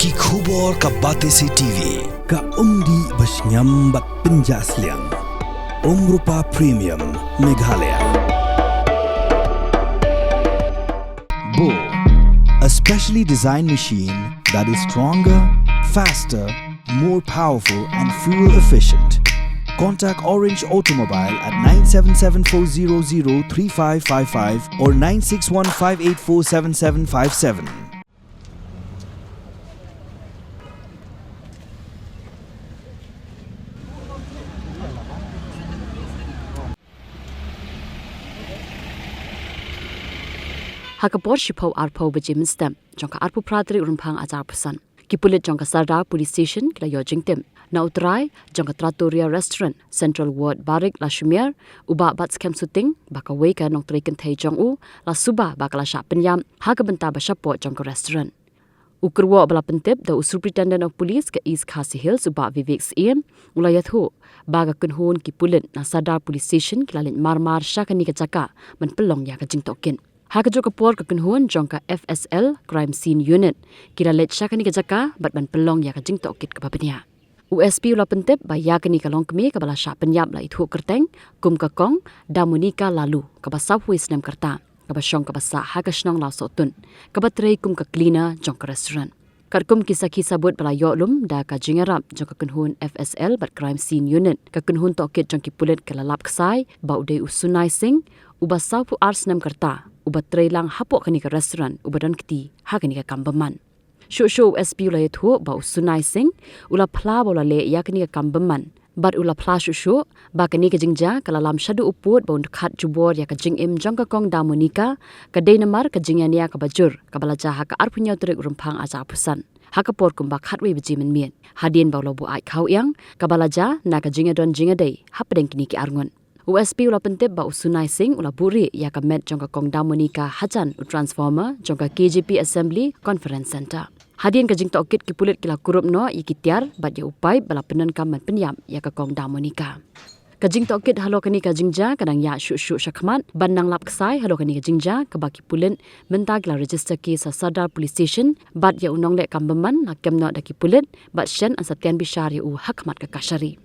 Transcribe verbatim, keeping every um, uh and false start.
Ki khubor ka Batesi T V, ka umdih bashngiam bad pynjah sliang. Umrupa Premium, Meghalaya. Bo, a specially designed machine that is stronger, faster, more powerful and fuel efficient. Contact Orange Automobile at nine seven seven four zero zero three five five five or nine six one five eight four seven seven five seven. Ha ka por shiphew arphew baje mynstep jong ka arphew phra tarik u Rymphang arhajar arphew san, ki pulit jong ka Sardar Police Station ki la ïoh jingtip na u trai jong ka Trattoria Restaurant, Central Ward Barik, Lashimer, u Bah Batskhem Suting, ba kawei ka nongtrei kynthei jong u la suba ba ka la shah pynïap ha ka bynta ba shapoh jong ka restaurant. U kyrwoh ba la pyntip da u Superintendent of Police ka East Khasi Hills, u Bah Vivek Syiem, u la ïathuh ba ka kynhun ki pulit na Sardar Police Station ki la leit mar mar sha kane ka jaka ban pynlong ïa ka jingtohkit. Ha kajuh ka por ka kynhun jong ka F S L Crime Scene Unit ki la leit sha kane ka jaka bad ban pynlong ïa ka jingtohkit kaba bniah. U S P u la pyntip ba ïa kane ka longkmie kaba la shah pynïap la ithuh kyrteng kum ka Kong Damonika Laloo, kaba sawphew snem ka rta, kaba shong kaba sah ha ka shnong Lawsohtun, kaba trei kum ka cleaner jong ka restaurant. Katkum ki sakhi sabut ba la ïoh lum da ka jingïarap jong ka kynhun F S L bad Crime Scene Unit, ka kynhun tohkit jong ki pulit ka la lap ksai ba u dei u Sunai Singh, uba sawphew ar snem ka rta, uba trei lang hapoh kane ka restaurant, uba don kti ha kane ka kam bymman. Shuh shuh u S P u la ïathuh ba u Sunai Singh u la phla ba u la leh ïa kane ka kam bymman bad u la phla shuh shuh ba kane ka jingjia ka la lam shaduh u pud ba un khat jubor ïa ka jingim jong ka Kong Damonika, ka dei namar ka jingïania kaba jur kaba la jia ha ka arphew hynñiew tarik u Rymphang arhajar arphew san, ha ka por kumba khatwei baje mynmiet, hadien ba u la buaid khaw ïang kaba la jia na ka jingïadon jingïadei hapdeng kine ki arngut. U S P u la pyntip ba u Sunai Singh u la buhrieh ïa ka met jong ka Kong Damonika hajan u transformer jong ka K J P Assembly Conference Centre. Hadien ka jingtohkit, ki pulit ki la kurup noh ïa ki tiar bad ïa u paip ba la pyndonkam ban pynïap ïa ka Kong Damonika. Ka jingtohkit halor kane ka jingjia ka dang ïaid shuh shuh shakhmat ban nang lap ksai halor kane ka jingjia, kaba ki pulit mynta ki la register case ha Sardar Police Station bad ïa u nongleh kam bymman la kem noh da ki pulit bad shen yn sa tian bishar ïa u hakhmat ka kashari.